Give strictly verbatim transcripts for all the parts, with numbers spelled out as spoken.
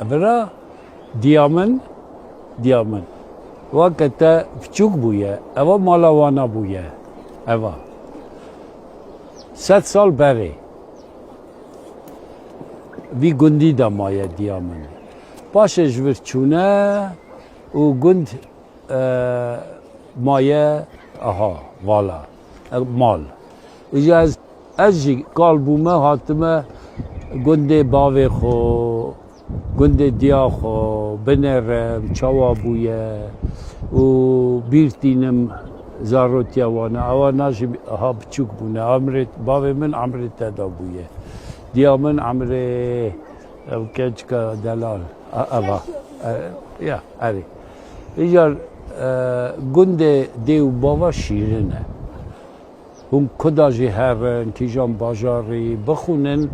Vira diya min, diya min. Weke te piçûk bûye, eva mala wana bûye. Eva. Sed sal berê. Vî gundî de maye diya min. Paşê ji vir çûne û gund, e, maye, aha, vala, e, mal. Îja ez, ez jî kal bûme, hatime gundê bavê xwe, gundê diya xwe, binêrim, çawa bûye û bîr tînim zarotiya wan. Ewana jî aha biçûk bûne. Emrê bavê min emrê te da bûye. Diya min emrê ev keçika delal. A-, eva. E, ya, erê. Îcar, e, gundê dê û bava şîrin e. Hûn kuda jî herin, kîjan bajarî bixwînin,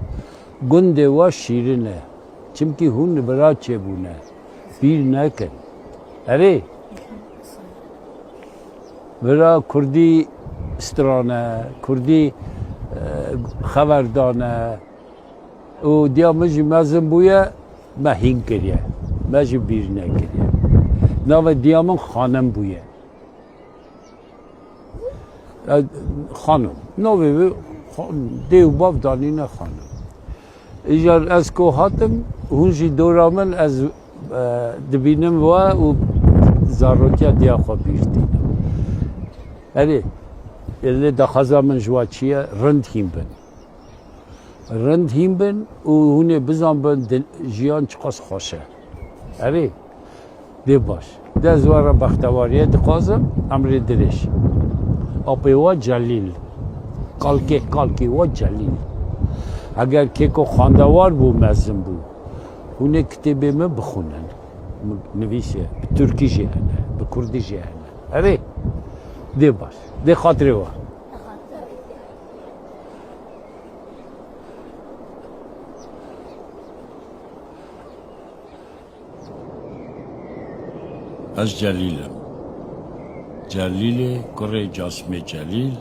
gundê we şîrin e. Çimkî hûn li vira çêbûne. Bîr nekin. Erê. Vira kurdî stran e, kurdî, e, xeverdan e. Û diya min jî mezin bûye, me hîn kiriye. Me jî bîr nekiriye. Navê diya min xanim bûye. E, xanim. Navê wê xan-, dê û bav danîne xanim. Îcar ez ku hatim, hûn jî dora min ez, e, dibînim we û zarotiya diya xwe bîr tînim. Erê, lê daxwaza min ji we çi ye? Rind hîn bin. Rind hîn bin û hûn ê bizanbin dil-, jiyan çiqas xweş e. Erê, dê baş. De ez we re bextewariyê dixwazim, emrê dirêj. Apê we Celîl. Kalkê, kalkê we Celîl. Eger kêko xwendewar bû, mezin bû, hûn ê kitêbê min bixwînin. Min nivîsiye. Bi tirkî jî hene, bi kurdî jî hene. Erê, dê baş. Dê xatirê we. Ez Celîl im. Celîlê kurê Casimê Celîl,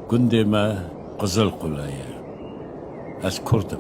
gundê me Qizilqule ye. Ez kurd im.